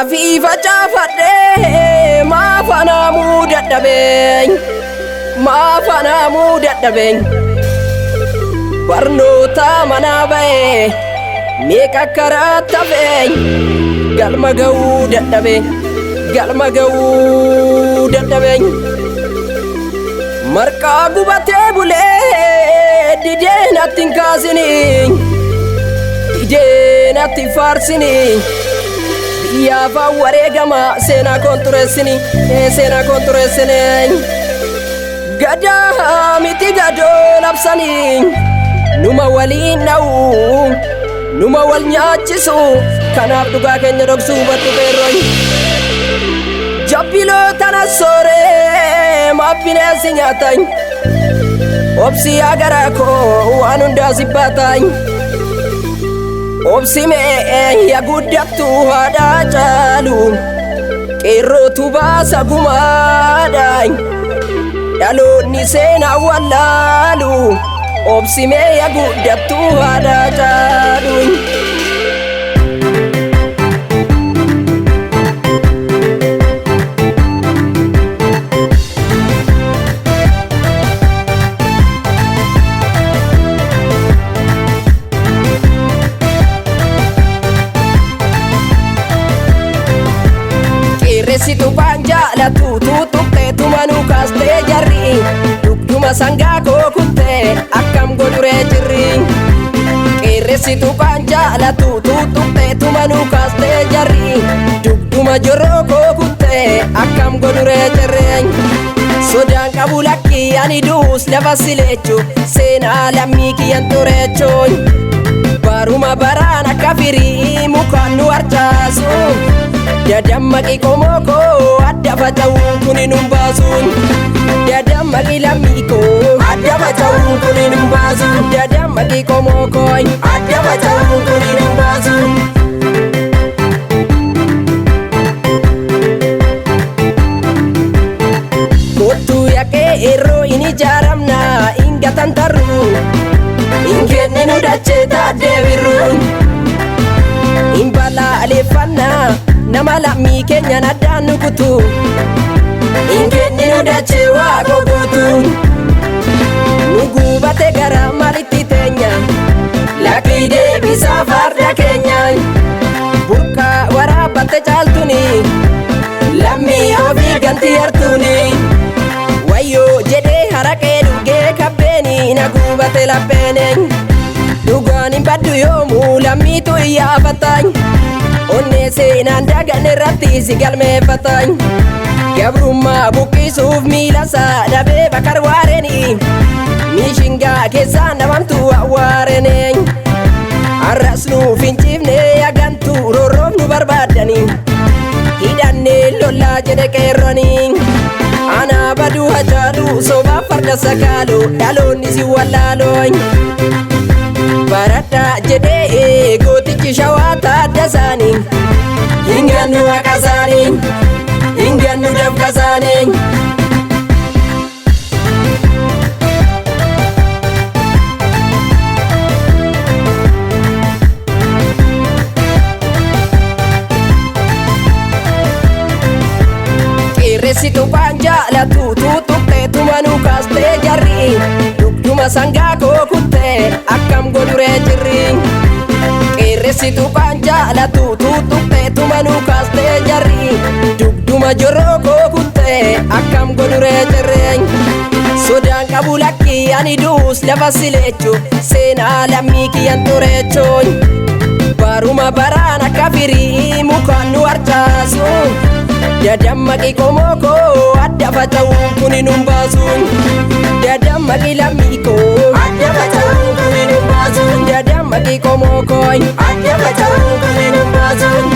Xaafii facaafadhee maaf anaamuu dadhabeen, maaf anaamuu dadhabeen. Barnoota manaa ba'ee meeqa karaa tafeen, galma ga'uu dadhabeen, galma ga'uu dadhabeen. Marqaa gubatee bulee didee natti hin kaasinii, didee natti hin faarsinii. Biyyaaf wareegama seenaa koon xureessini, seenaa koon xureessini. Gadaa miti gadoo labsanii, numa waliin dha'u, numa wal nyaachisu, kanaaf dhugaa keenya dhoksuu hubadhu qeerroon. Jabbiloota na sooree maaf bineensi nyaatan, obsi yaa garaa koo waan hundaa si baatan. Obsi mee yaa guddattu haadhaa caalu, qeerrootu baasa gumaadhaan, dhaloonni seenaa wallaalu. Obsi mee yaa guddattu haadhaa caalu. Qeerressitu waan jaalatu tuutuqxee tumanuu kaastee jarri, dugduma sangaa koo kuttee akkam godhuree jirri. Qeerressitu waan jaalatu tuutuqxee tumanuu kaastee jarri, dugduma jorroo koo kuttee akkam godhuree jirri. Sodaan qabu lakkii ani duus lafa sileechu, seenaa lammii kiyyan xureechuun. Baruma baraan akka firii mukaan nu harcaasu, dadammaqi qomoo koo adda faca'uun kuni nun baasuun. Dadammaqi lammii koo adda faca'uun kuni nun baasuun. Dadammaqi qomoo koo adda faca'uun kuni nun baasuun. Kottuu yaqee eerroo hin ijaaramna, hin gatantarru, hin kenninu dachee taaddee birruun. Hin balaaleffannaa nama lammii keenyan addaan nu kutu, hin kenninu dachee waaqoo guutuun. Nu guubate gara maalitti teenya, lakkii deebisaa farda keenyaan. Burqaa waraabbatte caaltuni, lammii ofii ganti yartuuni. Wayyoo jedhee haraqee dhugee kabbeeni, na guubate lapheene. Dhugaan hin baddu yoomuu, lammiitu iyyaafatan, onnee seenaan dagan irratti si galmeeffatan. Gabrummaa buqqisuuf miila isaa dhabee bakar waareni, mishingaa keessaan dhabamtu awwaarene. Har'as nuuf hin ciifne hagantuu roorroof nu barbaaddani, hidhannee lollaa jedhe qeerroni. Anaa baduu hajaalu sobaaf farda sakaalu, dhaloonni si wallaaloo. Baradhaa jedhee gootichi shawaa taadda isaanii, hin gannu haqa isaanii, hin gannu dafqa isaanii. Qeerressitu waan jaalatu tuutuqxee tumanuu kaastee jarri, dugduma sangaa koo kuttee akkam godhuree jirri. Qeerressitu waan jaalatu tuutuqxee tumanuu kaastee jarri, dugduma jorroo koo kuttee akkam godhuree jirri. Sodaan qabu lakkii ani duus lafa sileechu, seenaa lammii kiyyan xureechuun. Baruma baraan akka firii mukaan nu harcaasu, dadammaqi qomoo koo adda faca'uun kuni nun baasuun. Dadammaqi lammii koo adda faca'uun kuni nun baasuun. Dadammaqi qomoo koo adda faca'uun kuni nun baasuun.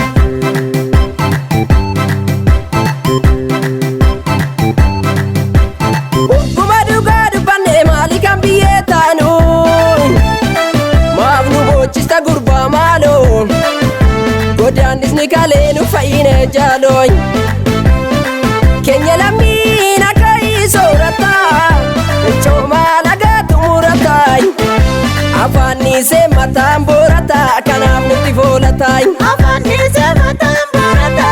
Ogguma dhugaa dubbanne maali kan biyyee taanu, maaf nu boochista gurbaa maaloo, godaannisni kalee nu fayyine jaalooy. Keenya lammiin akka soorata, coomaa lagaa xumurataa, afaannisee mataan boorata, kanaaf nutti foolataa. Afaannisee mataan boorata,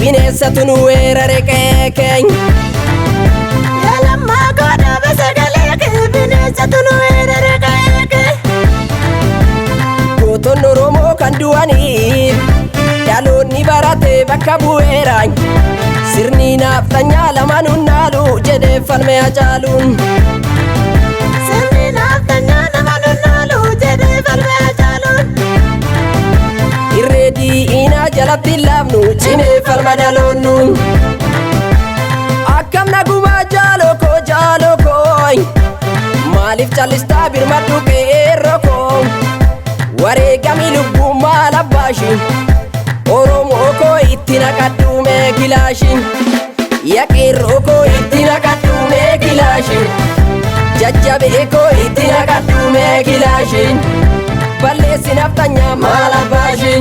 Bineensatu nu weerare qe'ee keenya. Yaa lammaa koo dhaaba sagalee kee, bineensatu nu weerare qe'ee kee. Gootonni Oromoo kan du'aniif dhaloonni barate bakka bu'eera. Sirni naafxanyaa lama nunnaalu jedhee falme Hacaaluun. Sirni naafxanyaa nama nunnaalu jedhee falme Hacaaluun. Irree diinaa jalatti hin laafnu, cimee falma dhaloonnu. Akkam nagumaa jaaloo koo, jaaloo koo, maaliif callistaa? Birmadhu qeerroo koo. Wareegamii lubbuu maal abbaashi? Oromoo koo, itti naqadhu mee kilaashi. Ya qeerroo koo, itti naqadhu mee kilaashi. Jajjabee koo, itti naqadhu mee kilaashi. Balleessi naftanyaa maal abbaashi?